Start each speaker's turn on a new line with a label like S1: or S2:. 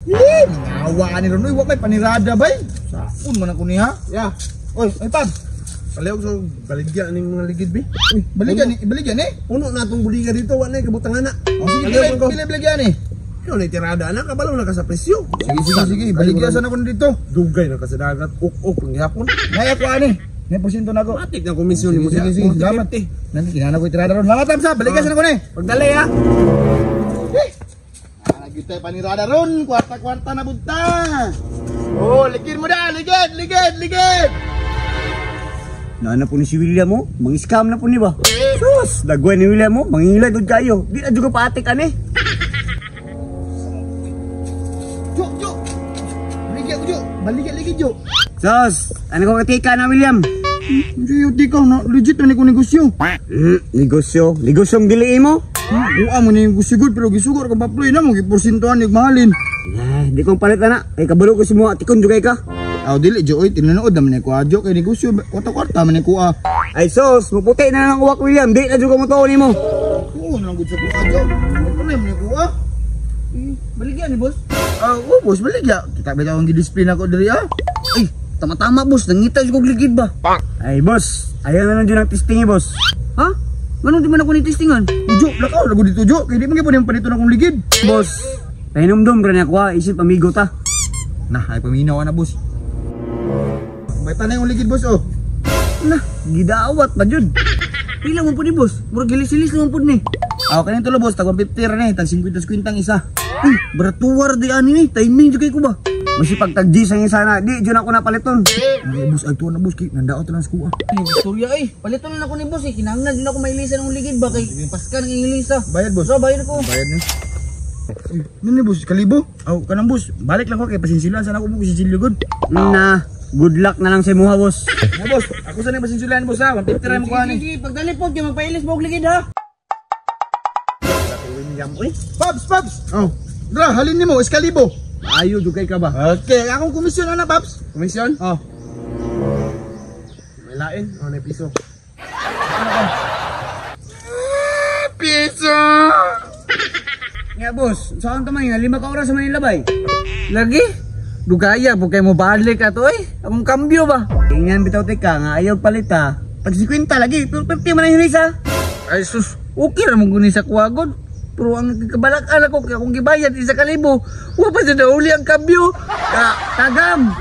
S1: Eh, mingawa ni ron. Uy, wa may panirada bay. Saon man ako niya.
S2: Ya.
S1: Oy, ay Pabs.
S2: Palihog sa baligya ning mga ligid bi.
S1: Uy, baligyan ni, baligyan ni.
S2: Puno na atong buliga dito, wa na kabutang ana.
S1: Oh, sige,
S2: Palihog
S1: pila,
S2: ko.
S1: pila baligyan ni.
S2: Ikaw na tirada ana, kabalo na ka sa presyo.
S1: Sige, sige, sige. Baligyan sana ko dito.
S2: Dugay na ka sa dagat, uk-uk lang gihapon.
S1: Naya ko ani. May porsyento na ako.
S2: Matik na komisyon nimo
S1: Sige, sige, sige. Salamat. Nanti kinana ko itirada ron. Salamat, Pabs, ha. Baligyan sana ko ni.
S2: Pagdali ha.
S1: Eh. Kita panirada ron, kwarta-kwarta na bunta. Oh, ligid mo da, ligid, ligid, ligid.
S3: Naana po ni si William mo, mang-scam na po ni ba? Sus, dagway ni William mo, mangingilay doon kayo. Di na juga paatik ani.
S1: Jo, Jo. Baligya ko, Jo. Baligya ligid, Jo.
S3: Sus, ano ko katika na William?
S1: Hindi, di ka na legit na ni ko negosyo.
S3: Negosyo, negosyong dili mo?
S1: Uwa mo ni negosyo gud pero gisugo kang paploy na mo giporsentuhan ni mahalin.
S3: Ah, di kong palit na. Ay kabalo ko si mo atikon jugay ka.
S1: Aw dili Jo, oy tinunood naman ni ko jo kay negosyo kwarta-kwarta man ni ko ah.
S3: Ay sus, muputi na lang uwak William, di na juga mo tuon nimo.
S1: Oo na lang gud sa kuha Jo. Ano na ni ko ah.
S4: Baligyan ni boss.
S1: Ah, oh, boss baligya. Kita ba akong gi-display na ko diri ah.
S4: Ay, tama-tama boss, nangita jud kog ligid ba?
S3: Ay boss, ayaw na lang dyan ang testing eh, boss.
S4: Ha? Nganong di man ako ni testingan?
S1: Jo, lakaw ra gud dito Jo. Kay di man gyud po palito na akong ligid.
S3: Boss, pahinumdum ra niya kuha, isip amigo ta.
S1: Nah, ay paminaw na boss. May tanay yung ligid boss oh.
S3: Nah, gidawat ba jud?
S4: Pila man pud ni boss? Murag gilis-ilis naman pud ni.
S1: Ah, kaning tulo boss, tag 150 ra ni, tag 50 ang isa.
S4: Uy, baratuwar di ani ni, timing jud kay ko ba?
S3: Masipag tag G sa sana, di jud ako napaliton.
S1: Ay, boss, ay tuwa na boss, kay nandaot na sa kuha.
S4: Ay, istorya ay. Paliton na ako ni boss eh. Kinahanglan din ako mailisan ng ligid ba kay Pascal ng ilisa.
S1: Bayad boss.
S4: So, bayad ko.
S1: Bayad ni. Uy, nini boss, kalibo. Aw, kanang boss, balik lang ko kay pasinsilan sana ko mo pasinsilyo gud.
S3: Nah, good luck na lang sa imuha boss.
S1: Na boss, ako sana pasinsilan boss ha, 150 ra mo kuha ni.
S4: Sige, pagdali po, kay magpailis mo og ligid ha.
S3: William, uy.
S1: Paps, paps. Oh. Dra, halin nimo iskalibo.
S2: Maayo dugay ka ba?
S1: Okay, akong komisyon ana, paps.
S2: Komisyon?
S1: Oh.
S2: May lain, oh, na piso.
S1: Piso.
S3: Nga boss, saan ta man nga 5 ka oras sa Manila bay?
S4: Lagi. Dugaya po kay mo balik ato eh. Akong kambyo ba?
S3: Tingnan bitaw tika nga ayaw palit ha. Pag 50 lagi, pero 50 man ang hilisa.
S4: Ay sus, okay ra man guni sa kuwagod. Pero ang kabalak-an ako kay akong gibayad 1,000. Wa pa sa nauli ang kambyo.
S3: Tagam.